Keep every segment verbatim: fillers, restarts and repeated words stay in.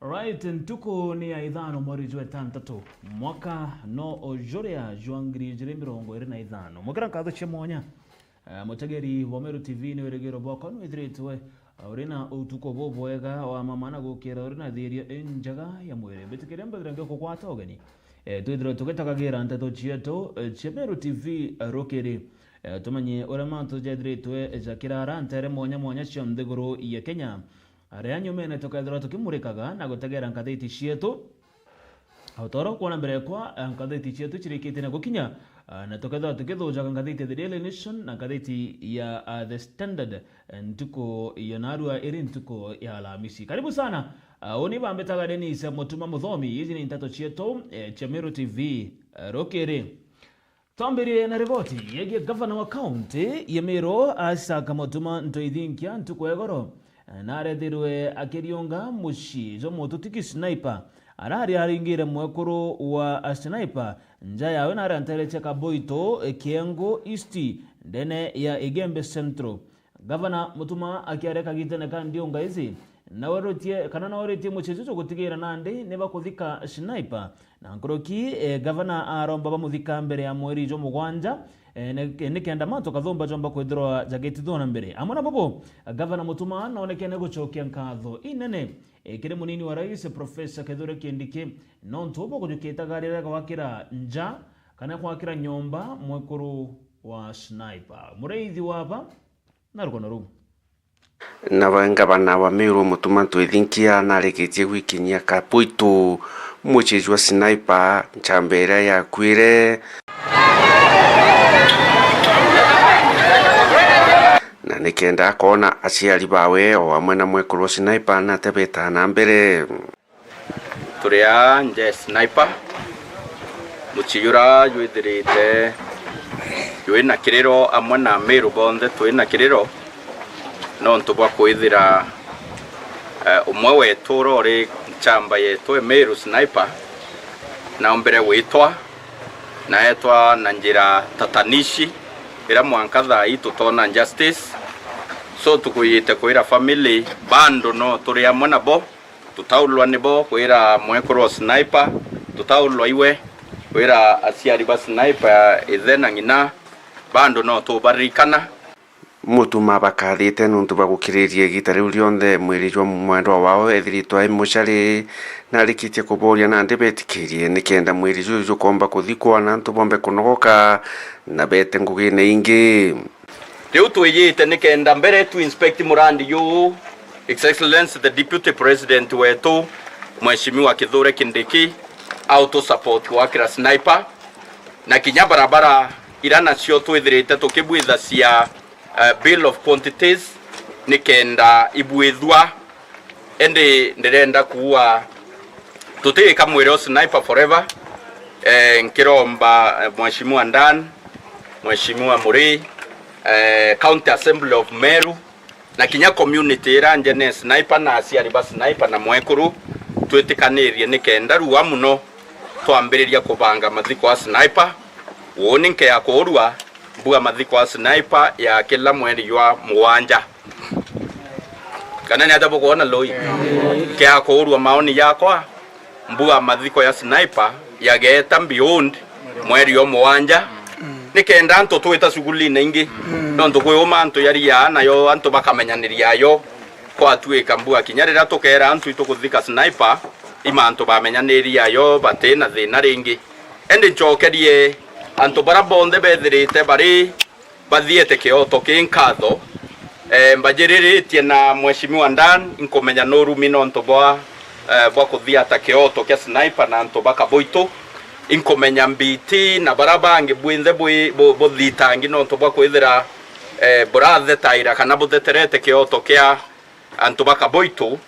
Alright, ntuku ni ya ithano mweri jwa itantatu, mwaka no o juria jwa ngiri ijiri mirongo iri na ithano. Mukira nkatho cia mwanya, eh, mutegeri wa Meru T V ni wirigiro bwakwa nwithiritwe, eh, uri na utuku bubwega wa mama na gukira uri na thiria injega ya mwiri. Mbitikiria mbethire ngikugwata ugeni, eh, twithirwe tugitagagira nteto cietu, eh, cia Meru T V, eh, rukiri. Eh, tumenye uria mantu jethiritwe jakirara ntere mwanya mwanya cia nthiguru ya Kenya. Aria nyumene tukethirwa tukimurikaga na gutegera ngathiti cietu. O ta uria ukwona mbere yakwa, eh, ngathiti cietu cirikitie na gukinya, eh, na tukethirwa tukithujaga ngathiti ya The Daily Nation na ngathiti ya, eh, The Standard, eh, ntuku ya narua iri ntuku ya Alamisi. Karibu sana. Eh, uni bambitaga Dennis Mutuma Muthomi. Iji ni nteto cietu, eh, cia Meru T V, eh, rukiri. Twambirie na riboti yegie gavana wa kaunti ya Meru, Isaac Mutuma Ntoithinkia, ntuku ya igoro, narethirwe akiriunga mucii jwa mututiki Sniper. Arari aringire mwekuru wa Sniper nja yawe na aria ntere cia Kaboito, Kiengo East, ndene ya Igembe Central. Gavana Mutuma akiaria kagitene ka ndiunga ici, naweretie, kana naweretie mucii juju gutigira nandi ni bakuthika Sniper. Na nkuruki, eh, gavana aromba bamuthika mbere ya mweri jwa mugwanja, eh, ni, nikenda mantu kathumba jomba kwithirwa jagitithwa na mbere. Amwe na bobo, gavana Mutuma nonekene gucokia nkatho inene, eh, kiri munini wa rais, Professor Kithure Kindiki, nontu bwa kujukitaga riria gwakira nja kana gwakira nyomba mwekuru wa Sniper. Muriithi wa ba na rugano ruu. Nawe ngavana wa Meru Mutuma Ntoithinkia narikitie gwikinyia Kaboito mucii jwa Sniper, nchamba iria yakuire, na nikenda akoona aciari bawe o amwe na mwekuru wa Sniper na tebeta na mbere. Turi aa nja ya Sniper, mucii jura jwithirite jwi na kiriro, amwe na Ameru bonthe twi na kiriro, nontu bwa kwithira, eh, umwe wetu uria uri nchamba yetu ya Meru Sniper, naombire gwitwa, na etwa na njira tatanishi, ira mwanka thaa ii tutona justice. So, tukwijite kwira family, bado no turi amwe nabo, tutaulwa nibo kwira mwekuru wa Sniper, tutaulwa iwe kwira aciari ba Sniper, ithe na ng'ina, bado no tubaririkana. Mutuma bakathite nontu bwa gukiriria igita riu rionthe mwiri jwa mwendwa wao ethiritwe ai mucari, na arikitie kuboria nandi betikirie nikenda mwiri juju jukomba kuthikwa na antu bombe kunogoka na bete ngugine ingi. Riu twijite nikenda mbere tu inspect murandi juu, His Excellency the Deputy President wetu, Mheshimiwa Kithure Kindiki, au tu support gwakira Sniper, na kinya barabara ira nacio twithirite tukibwitha cia, eh, bill of quantities, nikenda ibwithua. Indi ndirenda kuuga tutigika mwiri o Sniper forever. Eh, nkiromba, eh, Mheshimiwa Dan, Mheshimiwa Murray, eh, County Assembly of Meru, na kinya community ira njene Sniper na aciari ba Sniper na mwekuru, twitikanirie nikenda rua muno twambiriria kubanga mathiko a Sniper. Uuni nkea kuurua, mbuga mathiko a Sniper ya kila mweri jwa mugwanja. Kana ni atia bukwona, Loi? Kea kuurua, maoni jakwa, mbuga mathiko ya Sniper yageeta beyond mweri o mugwanja, nikenda antu twita shughuli-ine ingi. Nontu kwi uma antu yariaa nayo, antu bakamenyaniria ayo, kwatuika mbuga kinya riria tukeera antu itukuthika Sniper, i mantu bamenyaniria ayo, bati na thina ringi. Indi ncokerie antu baria bonthe bethirite bari bathiete kioto ki nkatho. Eh, mbajiriritie na Mheshimiwa Dan, inkumenya nurumi nontu bwa, eh, bwa kuthiata kioto kia Sniper na antu ba Kaboito. Inkumenya Mbiti na baria bangi bwinthe bwi-, bu-, buthitangi nontu bwa kwithira, eh, burathetaira kana butheterete kioto kia antu ba Kaboito.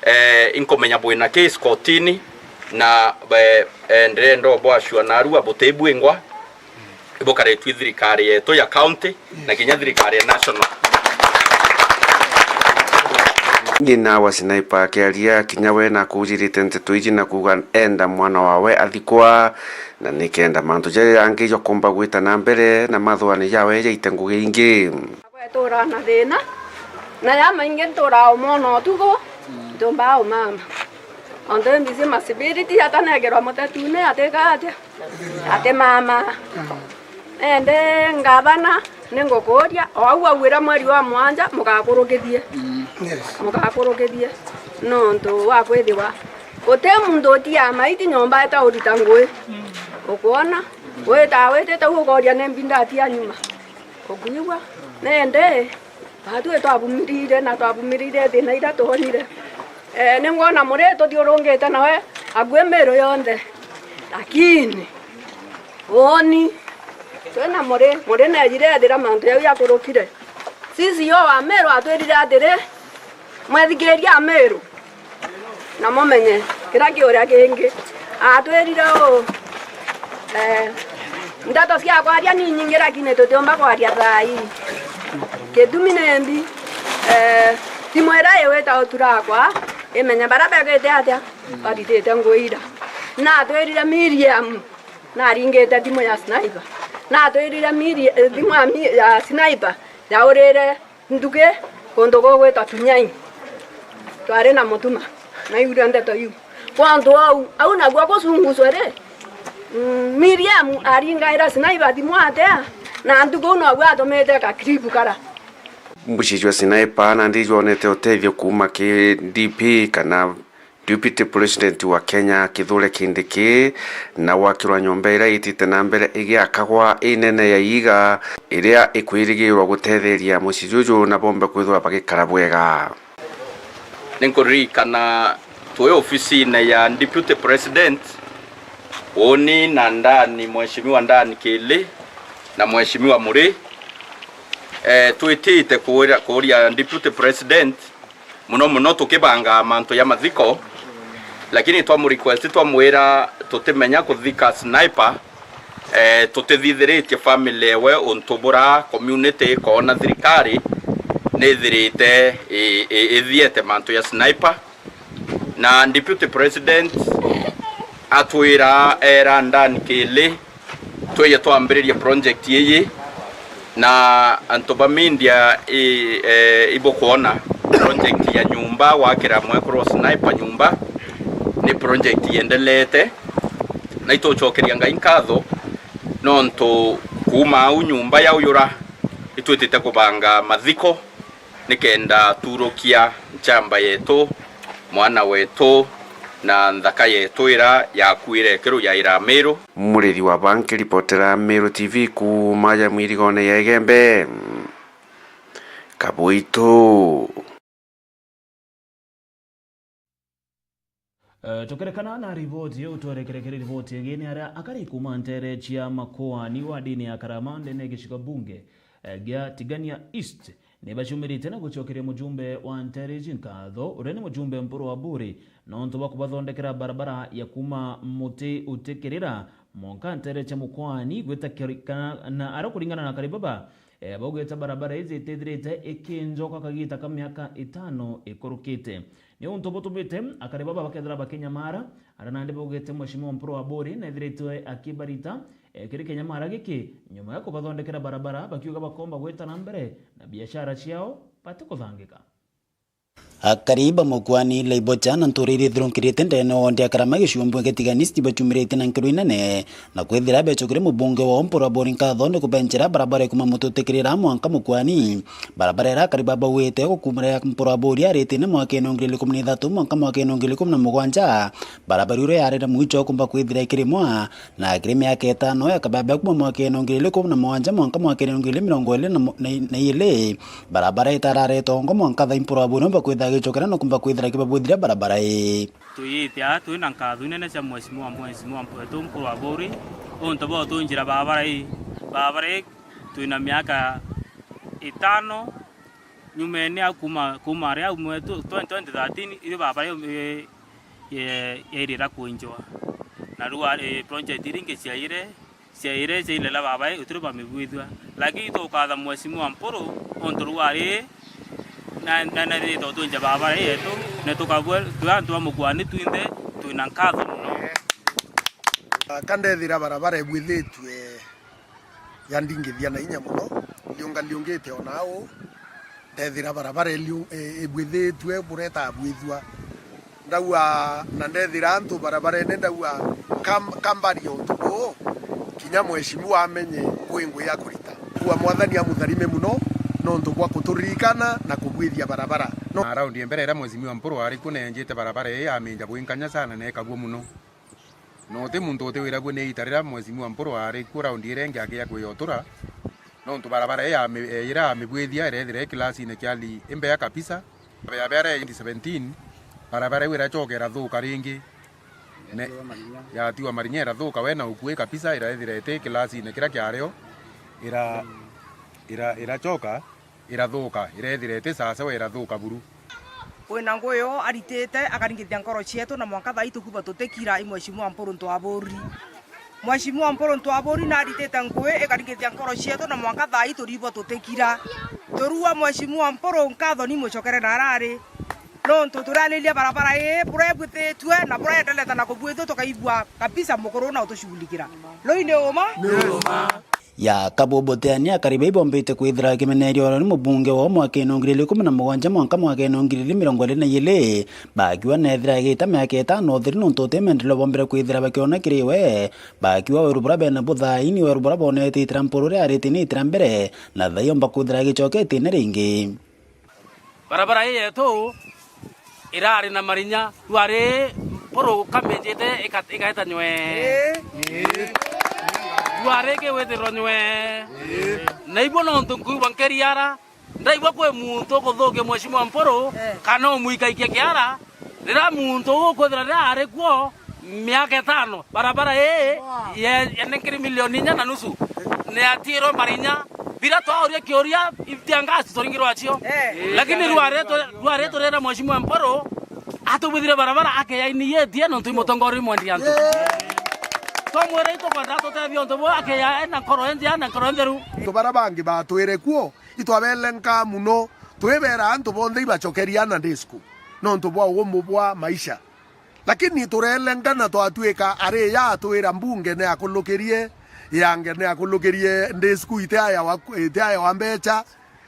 Eh, inkumenya bwina case kotini, na, eh, eh, ndirenda ubwacua narua butibwingwa, ibukaritue thirikari yetu ya county na kinya thirikari ya national. Ng'ina wa Sniper akiaria, kinya we nakujirite nteto iji na kuuga enda mwana wawe athikwa, na nikenda mantu jaria jangi jakumba gwita na mbere na mathuani jawe jaite ngugi ingi. Gwetura na thina, na ya maingi nturaa umona utuku, ntumbaa umama. Onto mbisi masibiriti atanegerwa mutetune atika atia? Ati mama. Ende ngavana, ningukuria, o au augire mweri wa mwanja mugakurukithie. Yes. Mugakurukithie. Nontu wa kwithiwa uti muntu utiaa maiti nyomba eta urita ngui. Ukwona? Witaa witite u ukoria ni mbi ndatia nyuma. Ukwigua? Nende, batwi twavumirire na twavumirire thina iria twonire. Eh, ningwona muri tuthiurungite nawe akui Miru yonthe. Lakini, woni, twina muri, muri nejire ethira mantu jau jakurukire. C C O wa Miru atwirire atiri, mwethikiria Miru. Na mumenye, kira kiuria kingi. Atwirire uu, eh, ndeto cia kwaria ni nyingi, lakini tutiumba kwaria thaa ii. Gitumi ni mbi, eh, thimu iria iwita uturakwa, imenye baria begwite atia, baritite ngui ira. Na atwirire Miriam, naringite thimu ya sniper. Na atwirire Miri-, eh, thimu ya Mi-, ya sniper, yaurire nthuki kuntu gugwitwa Tunyai. Twari na mutuma, naigwire ndeto iu. Kwantu au, au naguo gucunguswa ri, mm, Miriam aringaira sniper thimu atia, na nthuki u naguo atumite ka clip kara. Mucii jwa sniper nandi jwonete utethio kuuma ki D P kana Deputy President wa Kenya Kithure Kindiki, na gwakirwa nyomba iria itite na mbere igiakagwa inene ya iiga, iria ikwirigirwa gutetheria mucii juju na bombe kwithirwa bagikara bwega. Ninkuririkana twi ofisine ya Deputy President, uni na ndani, Mheshimiwa ndani Kili na Mheshimiwa Muri, eh, twitite kuria, kuria Deputy President, muno muno tukibanga mantu ya mathiko, lakini twamu request, twamwira tutimenya kuthika sniper, eh, tutithithiritie family ewe untu bura community ikoona thirikari nithirite i-, i-, ithiete mantu ya sniper. Na Deputy President atwira, era ndani Kili, twije twambiririe project iji, na antu ba media i, eh, ibukwona project ya nyumba, gwakira mwekuru wa sniper nyumba, ni project yendelete, na itucokeria Ngai nkatho nontu kuuma au nyumba yauyura, itwitite kubanga mathiko nikenda turukia nchamba yetu, mwana wetu, na nthaka yetu ira yakuire ikiru ya Iramiru. Murithi wa Banki, ripotera Meru T V kuuma ja mwirigone ya Igembe, Kabuitu. Eh, tukirekana na riboti iu, twerekere kiri riboti ingi. Ni aria akari kuuma ntere cia Makuani wa ndini ya Karama ndene gicigo bunge, eh, gia Tigania East ni bacumirite na gucokeria mujumbe wa ntere iji nkatho, uria ni mujumbe Mpuru Aburi, nontu bwa kubathondekera barabara ya kuuma Muti Utikirira mwanka ntere cia Mukuani gwita kiri-, kana, na aria kuringana na akari baba, eh, baugite barabara iji itithirite ikinjoka kagita ka miaka itano ikurukite. Ni untu butumite akari baba bakethira bakinyamara, aria nandi baugite Mheshimiwa Mpuru Aburi nethiritwe akibarita, eh, kiri kinyamara giki, nyuma ya kubathondekera barabara, bakiuga bakomba gwita na mbere na biashara ciao batikuthangika. Akari ba Mukuani, Laibocha na ntuura iria ithirunkirite ndene wonde ya Karama gicigo mbunge Tigania East bacumirite na nkiro inene na kwithira becokere mubunge wao Mpuru Aburi nkatho ni kubenchera barabara ya kuuma Muti Utikirira mwanka Mukuani. Barabara iria akari baba bauite gukumira ya Mpuru Aburi aritine mwakene wa ngiri igiri ikumi na ithatu mwanka mwakene wa ngiri igiri ikumi na mugwanja. Barabara iria yarire mwicho kumba kwithira ikirimwa, na kiri miaka itano ya kababa kuma mwakene wa ngiri igiri ikumi na mugwanja mwanka mwakene wa ngiri igiri mirongo iri na mo-, na, na iri, barabara itararetwa ngo mwanka thaa Mpuru Aburi umba kwithira agicokera na kumba kwithira kibabwithira barabara ii. Twiyite aa twina nkatho inene cia Mheshimiwa, Mheshimiwa wetu Mpuru Aburi, untu bwa utunjira barabara ii. Barabara ii twina miaka itano nyumene au kuma, kuma aria au mwetu twenty, twenty thirteen, irio barabara ii, ii, ye-, yairira kwinjwa. Na riu ari project iria ingi ciaire, ciaire ciailela baba, utiri bamibwithua. Lakini tukatha Mheshimiwa Mpuru, untu riu ari, na, na, na, na twinja barabara yetu, na tukabua, twi antu ba Mukuani twinthe, twina nkatho muno. Aka ndethira barabara ibwithitue yandingithia na inya muno, liungaliungite o nau, ndethira barabara iliu-, i-, ibwithitue bureta bwithua. Ndauga na ndethira antu barabarene, ndauga kam-, kambaria untu buu, kinya mheshimiwa amenye kwi ngugi ya kurita. Kwa Mwathani amutharime muno, nontu bwa kuturirikana na kubwithia barabara. No. Na raundi ya mbere iria mheshimiwa Mpuru ari kuo, nenjite barabara ii, aminja bwinkanya sana na ikagua muno. Na uti muntu utiwiragua ni ita riria mheshimiwa Mpuru ari kuo, raundi iria ingi akia kwiyotura, nontu barabara ii ami-, iria amibwithia irethira i kilasine kia hali imbea kabisa. Ya mbere ya twenty seventeen, barabara iu iracoka irathuka ringi. Ne-, yatiwa marinya irathuka we na ukui kabisa, iraithira iti kilasine kiria kiario, ira-, ira-, iracoka irathuka, iraithira iti sasawa, irathuka buru. Kwina ngugi yo aritite akaringithia nkoro cietu, na mwanka thaa ii tukuba tutikira, i Mheshimiwa Mpuru Ntwaburi. Mheshimiwa Mpuru Ntwaburi naritite ngugi ikaringithia nkoro cietu, na mwanka thaa ii turibwa tutikira. Turua Mheshimiwa Mpuru nkatho ni mucokere na arari. Nontu turariria barabara ii buria ibwithitue na buria endeleta na kubwithua tukaigua kabisa mukuru na utushughulikira. Ruu ni uma? Ni uma. Ya Kabubuteani akari bai bombite kwithira akimeneria oro ni mubunge wao mwakene wa ngiri igiri ikumi na mugwanja mwanka mwakene wa ngiri igiri mirongo iri na iiri, bakiuga neethira agita miaka itano utheri nontu uti maendeleo bombire kwithira bakiona kiri we, bakiuga weru buria bena buthaini weru buria bonete itira Mpuru riarite ni itira mbere, na thai omba kwithira agicoketie ni ringi. Barabara ii yetu irari na marinya, rwari Mpuru kamenjite ika-, igaeta nywe. Rwari ikiwitirwa nywe. Na ibuo nontu nkuigua nkeriara, ndaigua kwi muntu ukuthukia Mheshimiwa Mpuru, kana umwikaikia kiara, riria muntu uu ukwithira riria ari kuo, miaka itano, barabara ii ye-, yene ngiri milioni inya na nusu, ni atirwe marinya. Biria twauria kiuria, itiangasi turingirwa acio. Lakini rwari tu-, rwari turira Mheshimiwa Mpuru, atubwithire barabara akeyainigitie nontu i mutongoria mwendi antu. Twamwira itukwenda tutethia untu buu akeya ena nkoro enjea na nkoro entheru. Antu baria bangi batwire kuo, itwabelenka muno, twibera antu bonthe ibacokeria ana disco nontu bwa ugumu bwa maisha. Lakini turelenga na twatuika ari ya atwira mbunge ni akulukirie, yange ni akulukirie, ndi school itiayawa, itiayawa mbecha.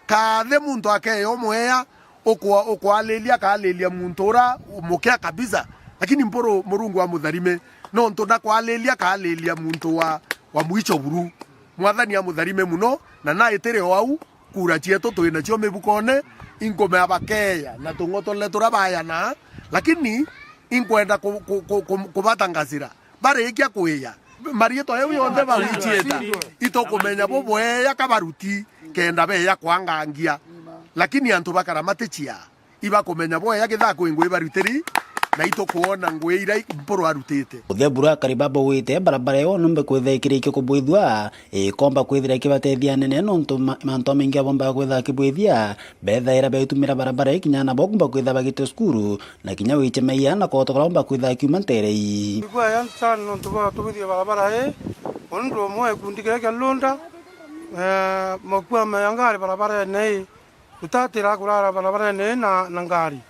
Kaathe muntu akeya umweya, ukwa-, ukwalilia kaalilia muntu ura mukia kabisa. Lakini Mpuru Murungu amutharime, nontu ndakwalilia kaalilia muntu wa, wa mwicho buru. Mwathani amutharime muno, na naitire o au, kura cietu twi nacio mibukone, inkumea bakeya na tung'otole turia bayana, lakini inkwenda ku-, ku-, ku-, ku-, kubatangazira. Barikia kwiya, mariitwa jau yonthe bawichieta, itukumenya bubweya ka baruti, kenda beya kwangangia. Lakini antu bakara matichia, ibakumenya bweya githaa kwi ngui barutiri, na itukwona ngui iria Mpuru arutite. Uthebura akari baba wite barabara iyo nombe kwithira ikirikia kubwithua, ikomba kwithira ikibatethia anene, nontu ma-, mantu jamaingi abombaga kwithira akibwithia, bethaira baitumira barabara ii kinya nabo kumba kwithira bagite cukuru, na kinya wiche maia na koto karaumba kwithira akiuma nterei. Igwaya sana nontu bwa tubwithia barabara ii, undu umwe gikundi kiria kia Lunda, eh, makua maya ngari barabarene ii, tutatira kurara barabarene ii na, na ngari.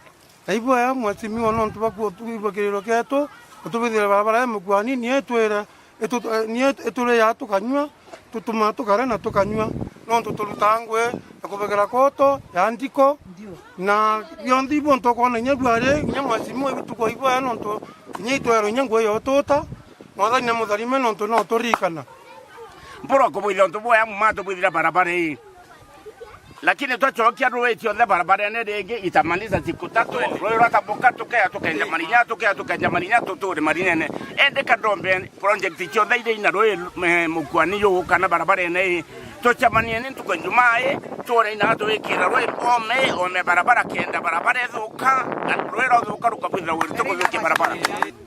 Na ibwea, mheshimiwa, nontu bwa kutuigua kiriro kietu, utubithire barabara ya mukuani, nie itwire, itu-, eh, nie ituriyaa tukanyua, tutuma tukare na tukanyua, nontu turutaa ngui na kubegera koto ya ndiko, na bionthe ibu ntukwona inya bwari, inya mheshimiwa, ibituko ibwea, nontu inya itwerwe inya ngui yotuta, Mwathani na mutharime, nontu no turirikana. Mpuru akubwithia untu bwea muma atubwithira barabara ii. Lakini twacokia rui cionthe barabarene ringi, itamaliza siku tatu. Rui rwatabuka, tukeya tukenja marinya, tukeya tukenja marinya, tuture marinyene. Indi ka ndombe project cionthe iria ina rui, eh, mukuani juu kana barabarene ii, tucemanie ni ntuku ya Njumaa ii, ture ina tuwikira rui ome, ome barabara kenda barabara ithuka, na rui rwathuka rukabwithira wiritu kuthukia barabara.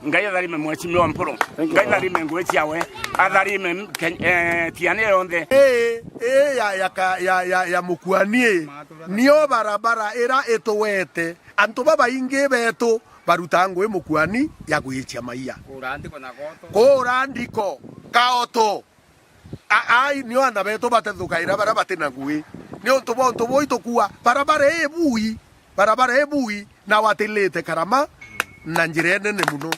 Ngai atharime mheshimiwa Mpuru. Thank you, Ngai Baba. Atharime ngui ciawe. Atharime Ken-, eh, Tiania yonthe. Ii, ii ya, ya ka-, ya, ya, ya mukuani ii, nio barabara ira ituwete antu babaingi betu baruta ngui mukuani ya gwichia maia. Kuura ndiko na goto. Kuura ndiko, kaoto. A-, ai, nio aana betu batethukaira baria bati na ngui. Ni untu bwa untu buu itukua barabara ii bui, barabara ii bui, na watilite karama na njira inene muno.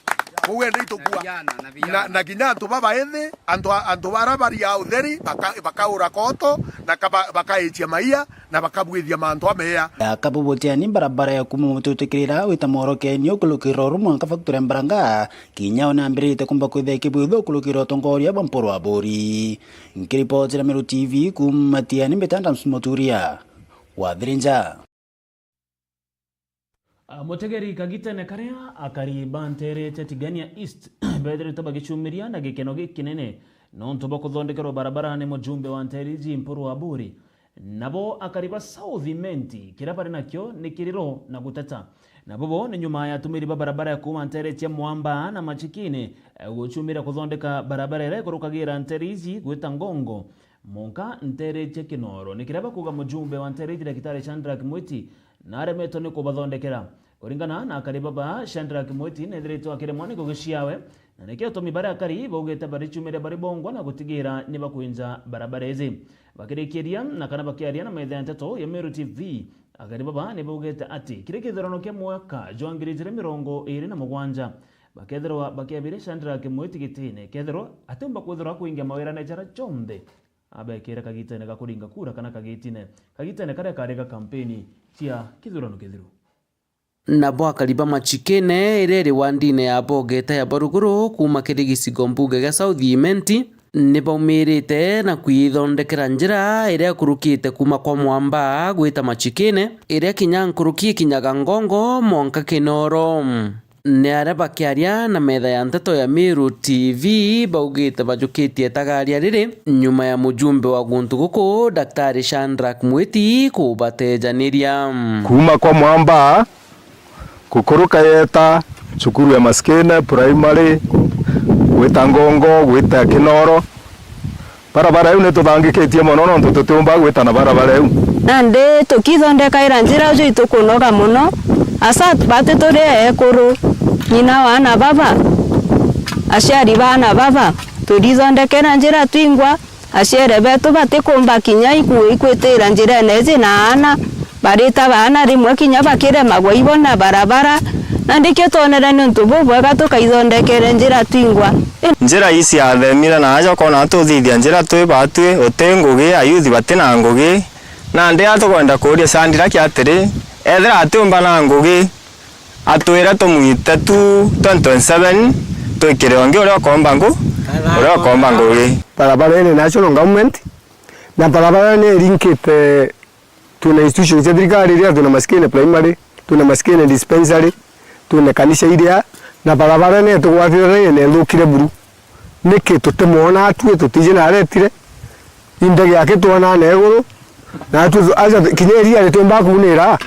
Kuuga ni itukua. Na vijana, na vijana. Na, na kinya antu babaithi, antu a-, antu bara bari a utheri, baka-, bakaura koto, na kaba-, bakaichia maia, na bakabwithia mantu ameya. Akabubutia ni barabara ya kuuma Mutiutikirira gwita Mworokeni ukurukira uru mwanka factory ya Mbaranga, kinya ona ambirite kumba kwithia ikibwithua ukurukira utongoria bwa Mpuru wa Buri. Nkiripotira Meru T V kuuma Matiani, mbita Adams Muturia wa Thirinja. A, mutegeri kagitene karia akari ba nteere cia Tigania East beethiritwe bagicumiria na gikeno gikinene nontu bwa kuthondekerwa barabara ni mujumbe wa nteere iji Mpuru wa Buri. Nabo akari ba South Imenti, kiria bari nakio ni kiriro na guteta. Nabo bo ni nyuma ya atumiri ba barabara ya kuuma nteere cia Mwamba na Machikini, e, gucumiria kuthondeka barabara iria ikurukagira nteere iji gwita Ngongo. Monka nteere cia Kinoro, ni kiria bakuuga mujumbe wa nteere iji Daktari Shadrack Mwiti, na aremetwe ni kubathondekera. Kuringana na akari baba, Shadrack Mwiti neethiritwe akiremwa ni ngugi ciawe, na nikio utumi baria akari baugite baricumire bari bongwa na gutigira ni bakwinja barabara iji. Bakirikiria na kana bakiaria na metha ya nteto ya Meru T V, akari baba ni baugite ati kiri kithurano kia mwaka jwa ngiri ijiri mirongo iiri na mugwanja, bakethirwa bakiabire Shadrack Mwiti gitine, kethirwa atiumba kwithirwa akwingia mawirane jaria jonthe abekire kagitene ga kuringa kura kana kagitine, kagitene karia kari ga kampeni cia kithurano kithiru. Nabo akari ba Machikene, iria iri wandine ya Bogeta ya Baruguru, kuuma kiri gicigo mbunge gia South Imenti, ni baumirite na kwithondekera njira iria ikurukite kuuma kwa Mwamba gwita Machikene, iria kinya nkuruki ikinyaga Ngongo mwanka Kinoro. Ni aria bakiaria na metha ya nteto ya Meru T V baugite bajukitie itagaria riri nyuma ya mujumbe wa guntu guku, Daktari Shadrack Mwiti, kubatejaniria. Kuuma kwa Mwamba, kukuruka yeta cukuru ya Masikene Primary, gwita Ngongo, gwita Kinoro, barabara iu nituthangikitie mono nontu tutiumba gwita na barabara iu. Nandi tukithondekaira njira uju itukunoga mono, asa bati turi ekuru, ng'ina wa aana baba, aciari ba aana baba, turithondekera njira twingwa, aciari betu batikumba kinya iku-, ikwitira njirene iji na aana, barita baana rimwe kinya bakiremagwa ibona barabara, na ndikio twonere ni untu bubwega tukaithondekere njira twingwa. Njira ii ciathemire na aja ukona tuthithia njira twi batwi, uti ngugi, ayuthi bati na ngugi. Nandi a tukwenda kuuria Shadrack atiri, ethira atiumba na ngugi, atwire tumwite tu twenty twenty-seven, twikire ungi uria ukomba ngu-, uria ukomba ngugi. Barabara ii ni national government, na barabara ni irinkite Twina institutions cia thirikari iria, twina Masikene Primary, twina Masikene Dispensary, twina kanisa iria, na barabara ni itugwatithanagia na ithukire buru. Niki tutimwona atue, tutiji na aretire? Indege yake twonaa na iguru, na atue tu-, aja kinya iria ritiumba kuunira.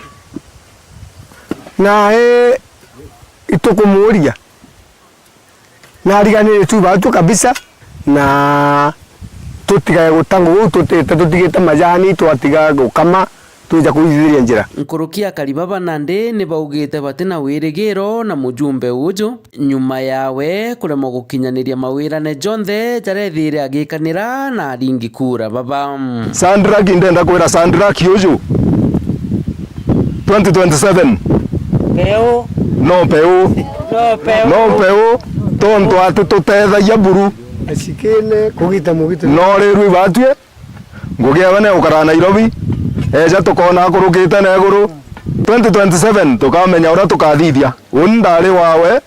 Na i-, itukumuuria. Na ariganire tu batu kabisa, na tutigae guta ngugi, tutite tutigite majani, twatiga gukama, twija kuithithiria njira. Nkuruki akari baba nandi ni baugite bati na wirigiro na mujumbe uju, nyuma yawe kuremwa gukinyaniria mawirane jonthe jaria ethire agikanira na aringi kura baba. Shadrack, ndenda kwira Shadrack uju, twenty twenty-seven. Peu. No peu. No peu. No peu. Tontu ati tutethagia buru. Ashikine kugita mugite. No rirwi batue, ngugi ewe ne ukara Nairobi. Eja tukona akurukite na iguru. Twenty twenty-seven tukamenya uria tukathithia. Uni ndari wawe,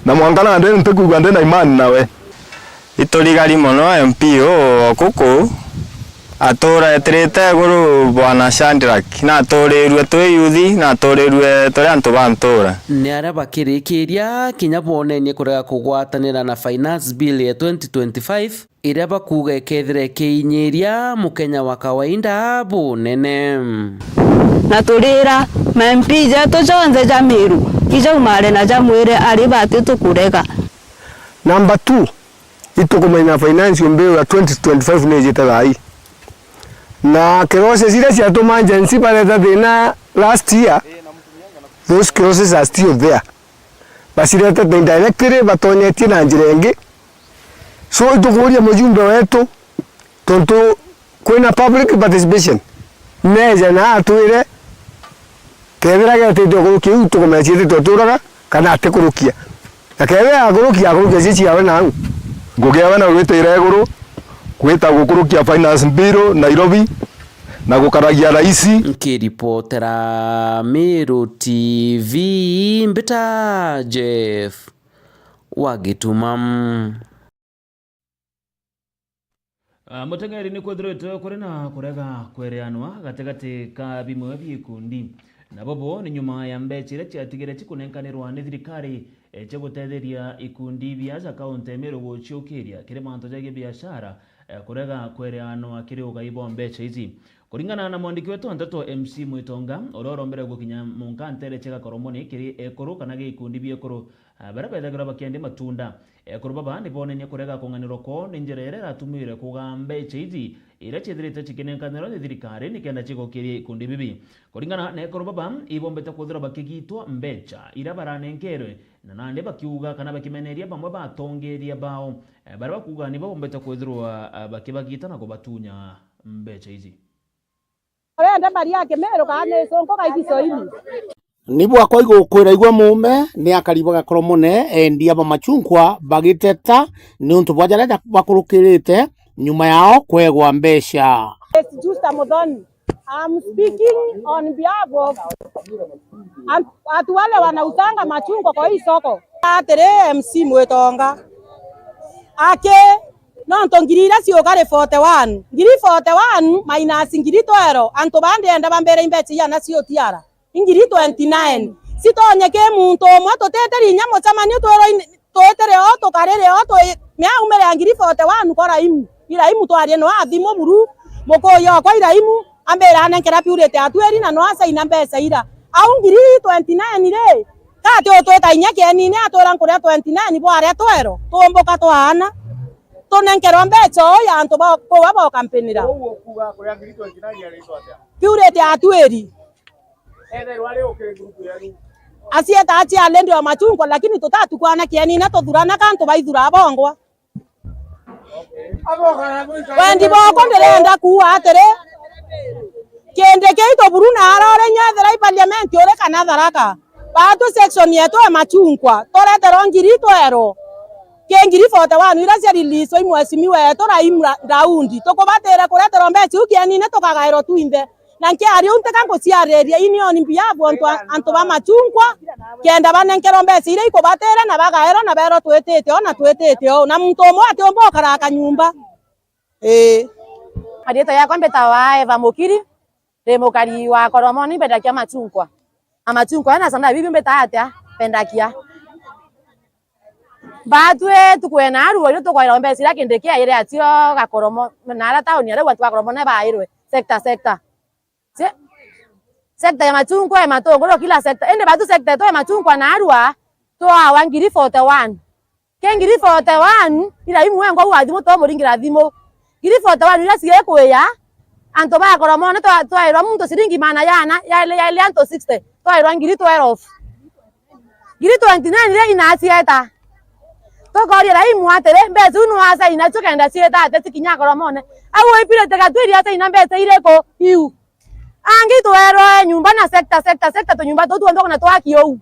na mwanka nandi ntikwigua ndi na imani nawe. Iturigari mono M P uu wa kuku, aturetirite iguru Bwana Shadrack, na aturirue twi yuthi, na aturirue turi antu ba ntura. Ni aria bakirikiria kinya bonenie kurega kugwatanira na finance bill ya twenty twenty-five, iria bakuuga ikethira ikiinyiria mukenya wa kawaida bunene. Na turira ma M P jetu jonthe ja Meru, ijaumare na jamwire ari bati tukurega. Number two, itukumenya financial bill ya twenty twenty-five ni ijite thaa ii. Na clauses iria ciatuma Gen Z bareta thina last year, those clauses are still there. Baciretete indirectly, batonyetie na njira ingi. So, itukuuria mujumbe wetu, tontu kwina public participation, neeje na atwire kethira getite kurukia iu tukumenya ciitite uturaga kana atikurukia. Akebe akurukia, akurukia cici yawe nau. Ngugi yawe na gwitira iguru, gwita gukurukia finance bill Nairobi, na gukaragia raisi. Nkiripotera Meru T V, mbita Jeff wa Gituma. Ah, muteng'eri ni kwithirite kuri na kurega kwereanwa gatigati ka bimwe bia ikundi, na bobo ni nyuma ya mbeca iria ciatigire cikunenkanirwa ni thirikari, eh, cia gutetheria ikundi bia aja kaunti ya Meru guciukiria kiri mantu jegie biashara, eh, kurega kwereanwa kiri ugai bwa mbeca ici. Kuringana na mwandiki wetu wa nteto M C Mwitonga, uria urombere gukinya munka ntere cia Gakoromoni kiri ekuru kana gi ikundi bia ekuru, ah, baria bethagirwa bakiendi matunda. Ekuru baba ni bonenie kurega kung'anirwa kwoo ni njira iria iratumire kugaa mbeca iji iria ciithirite cikinenkanirwa ni thirikari nikenda cigokiria ikundi bibi. Kuringana na ekuru baba, ibombete kwithirwa bakigitwa mbeca iria baranenkerwe, na nandi bakiuga kana bakimeneria bamwe ba atongeria bao, eh, baria bakuuga nibo bombete kwithirwa, eh, bakibagita na kubatunya mbeca iji. Urenda Maria Kimiru kana ni Icungu ka Igiswahili? Ni bwakwa igukwira igwe muume, ni akari ba Gakoromone, endia ba machunkwa bagiteta niuntu bwa jaria ja-, bakurukirite nyuma yao kwegwa mbeca. Yes, Justa Muthoni. I'm speaking on behalf of an-, watu wale wanauzanga machungwa kwa hii soko. Atiri M C Mwitonga. Aki, nontu ngiri iria ciuga ri forty one. Ngiri forty one minus ngiri twero, antu ba ndienda bambire imbeca iana cio tiara. Ingiri twenty nine. Citonye ki muntu umwe, tutitiri inya mucemanio, twirwa in-, twitire o, tukarire o, twi-, mea aumire ya ngiri forty one kwa Raimu. I Raimu twarie no athimu buru, mukuyu okwa i Raimu, ambire anenkera Purity Atwiri na no asaina mbeca ira. Au ngiri twenty nine ri, ka ati utwita inya kienine atwira nkuria twenty nine bwaria twero, tumbuka twaana. Tunenkerwa mbeca o ya antu ba, kuwa bokampinira. Uu ukuga kuria ngiri twenty nine yaritwa atia? Purity Atwiri. Ethairwa ari o kiri group yeenu? Acieta aciari ndio machungwa, lakini tutatukwana kienine tuthurana ka antu baithura bongwa. Wendi bwakwa ndirenda kuuga atiri, kindi kiu tuburu na arore nyethira i parliament uri kana Tharaka. Baatu section yetu ya machungwa, tureterwa ngiri twero. Ki ngiri forty one iria cia release i mheshimiwa wetu Raim Ra-, Daudi. Tukubatira kureterwa mbeca iu kienine tukagairwa twinthe. Na nkiaria uu ntika nguciariria ini on behalf antu a, antu ba machungwa, kenda banenkerwa mbeca iria ikubatira na bagaerwa na berwa twitite o na twitite o. Na muntu umwe atiumba ukara kanyumba. Ii. Marietwa yakwa mbitawa Eva Mukiri, ndi mukari wa Koromoni, mbendagia machungwa. Na machungwa na sana bibi mbita atia? Mbendagia. Batwi tukwena arua irio tukwairwa mbeca iria kindi kia iri atio Gakoromo, na ara tauni aria antu Gakoromo ne bairwe sector, sector. Se-, sector ya machungwa, ya matunguru, kila sector. Indi batu sector yetu ya machungwa na arua, twawa ngiri forty one. Ke ngiri forty one, ira imu wengwa ua thimu twamuringira thimu. Ngiri forty one iria cigekwia, antu ba Koromone twa-, twairwa muntu ciringi maana yana, yaili, yaili antu sixty, twairwa ngiri twelve. Ngiri twenty nine iria inacieta. Tukoria Raimu atiri, mbeca iu nwasaina cio kenda cieta atia cikinya Koromone? Au ipirite Gatwiri asaina mbeca iriku iu? Angi twerwe nyumba na sector, sector, sector, tunyumba tuu tuonthe kuna twaki uu.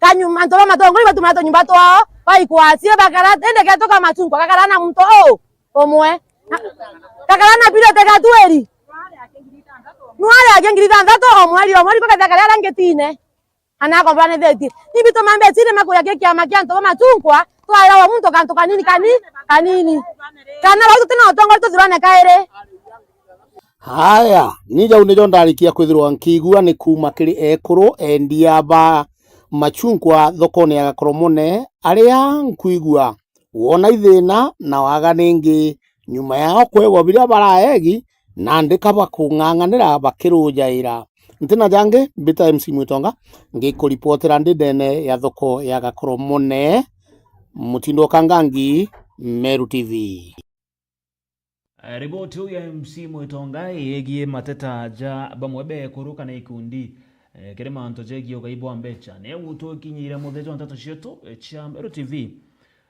Kanyumba, antu ba matongori batumira tunyumba twao, baikwacie, bakara, indi getu ka machungwa, gakara na muntu uu umwe. Na, gakara na Purity Gatwiri. Nwari ake ngiri thantatu o mweri, o mweri, bakatha karia arangitine. Ana akomboranithitie. Ni bituma mbeca iria makuria ki kiama kia antu ba machungwa, twaira o muntu kantu kanini, kani-, kanini. Kana bau tutina utongori tuthurane kairi. Haya, ni jau nijo ndarikia kwithirwa nkiigua ni kuuma kiri ekuru endia ba machungwa thokone ya Gakoromone, aria nkwigua wona ithina na waga ningi nyuma yao kwegwa biria baraegi, nandi ka bakung'ang'anira bakirujaira. Ntina jangi, mbita M C Mwitonga, ngikuripotera ndi ndene ya thoko ya Gakoromone, Mutindo Kangangi, Meru T V. Eh, riboti iu ya M C Mwitonga yegie mateta ja bamwe bekuru kana ikundi, eh, kiri mantu jegie ugai bwa mbeca, ni gutwikinyira muthia jwa nteto cietu, eh, cia Meru T V.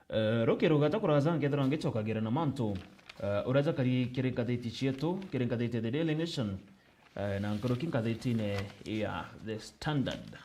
Eh, rukiruga ta kuraja nkethirwa ngicokagira na mantu, eh, uria jakari kiri ngathiti cietu, kiri ngathiti ya The Daily Nation, eh, na nkuruki ngathitine ya The Standard.